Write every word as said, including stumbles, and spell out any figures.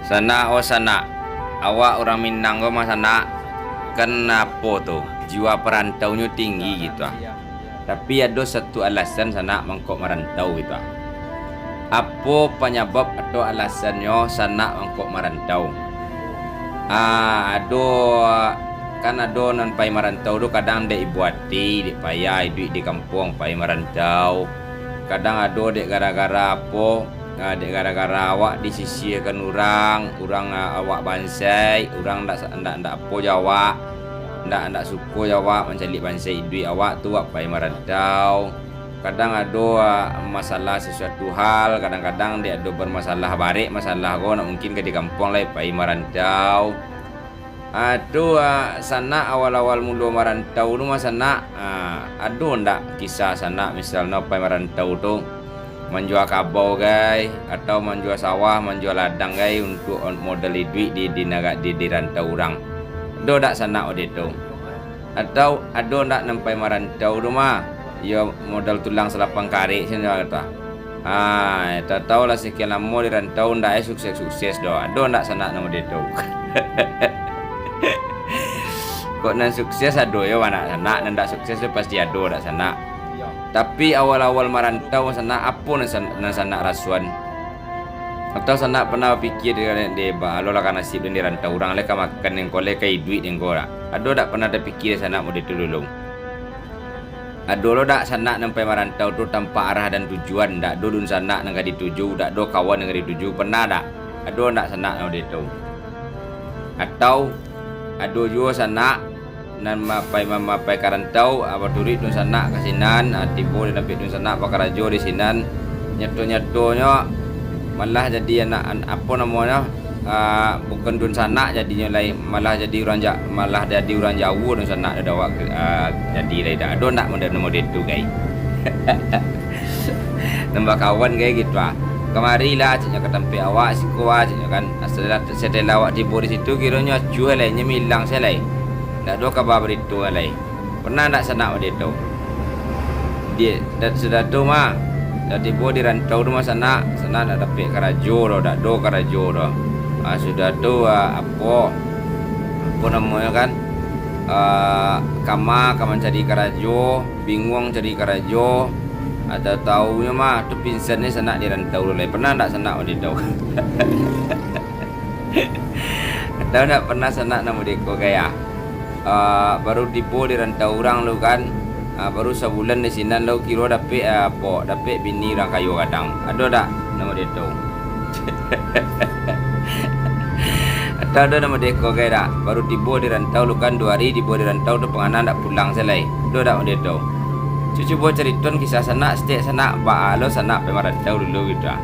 Sanak, oh sanak, awak urang Minang ko mah sanak, kan apo tu, jiwa parantaunyo tinggi gitu ah. Tapi ado satu alasan sanak mangko marantau gitu ah. Apo panyabab atau alasannyo sanak mangko marantau? Ah, ado, kan ado nan pai marantau tu kadang dek ibo ati, dek payah iduik di kampuang pai marantau. Kadang ado dek gara-gara apo, ah, dek gara-gara awak disisihkan urang, urang, ah, awak bansaik, urang ndak sa-, ndak, ndak apo jo awak, ndak, ndak suko jo awak mancaliak bansaik iduik awak tu, awak pai marantau. Kadang ado, ah, masalah sasuatu hal, kadang-kadang dek ado bermasalah barek masalah ko, ndak mungkin ka di kampuang lai, pai marantau. Ah, tu, ah, sanak awal-awal mulo marantau tu mah sanak, ah, ado ndak kisah sanak misalnyo pai marantau tu manjua kabau gai, atau manjua sawah, manjua ladang gai untuak modal iduik di, di naga-, di, di rantau urang? Ado ndak sanak ode tu? Atau ado ndak nan pai marantau tu mah, iyo modal tulang salapang karek sajo tu ah. Ah, tau-tau lah sakian lamo di rantau ndak ai sukses-sukses doh. Ado ndak sanak nan model tu? Kok nan sukses ado yo, anak sanak, nan ndak sukses tu pasti ado, ndak sanak. Tapi awal-awal marantau sanak, apo nan san-, nan sanak rasoan? Atau sanak pernah bapikia dek, dek, ba, alolah ka nasib den di rantau, urang lai ka makan den ko, lai ka iduik den ko dak? Ado dak pernah tapikia sanak model tu dulu? Ado lo dak sanak nan pai marantau tu tanpa arah dan tujuan, dak ado dunsanak nan ka dituju, dak ado kawan nan ka dituju, pernah dak? Ado ndak sanak nan model tu? Atau ado juo sanak nan ma-, pai ma-, ma-, pai ka rantau, ah, baturuik dunsanak ka sinan, ah, tibo di tampek dunsanak bakarajo di sinan, nyato-nyatonyo malah jadi anak, an-, apo namonyo, ah, bukan dunsanak jadinyo lai, malah jadi urang ja-, malah jadi urang jauah dunsanak dek awak, ah, jadi lai dak. Ado ndak model-model tu, gai? Nan bakawan gai gitu ah. Kamarilah, ceknyo ka tampek awak, siko ah, ceknyo kan. Setelah, setelah awak tibo di situ, kironyo acuah lai, nyo milang se lai. Ndak ado kaba barito lai. Pernah ndak sanak model tu? Di, dan sudah tu mah, dah tibo di rantau tu mah sanak, sanak ndak dapek karajo doh, dak ado karajo doh. Ah, sudah tu, ah, apo, apo namonyo kan, ah, kama ka mancari karajo, binguang cari karajo, atau taunyo mah tu pingsan ni sanak di rantau tu lai. Pernah ndak sanak model tu? Atau ndak pernah sanak nan model ko gaya? Ah, baru tibo di rantau urang tu kan, ah, baru sabulan di sinan tu kiro dapek, ah, apo, dapek bini urang kayo gadang. Ado dak nan model tu? Atau ado nan model ko gaya dak? Baru tibo di rantau tu kan, duo ari tibo di rantau tu pangana ndak pulang se lai. Ado dak model tu? Cu-, cubo caritoan kisah sanak, saketek sanak, baa lo sanak pai marantau dulu gitu ah.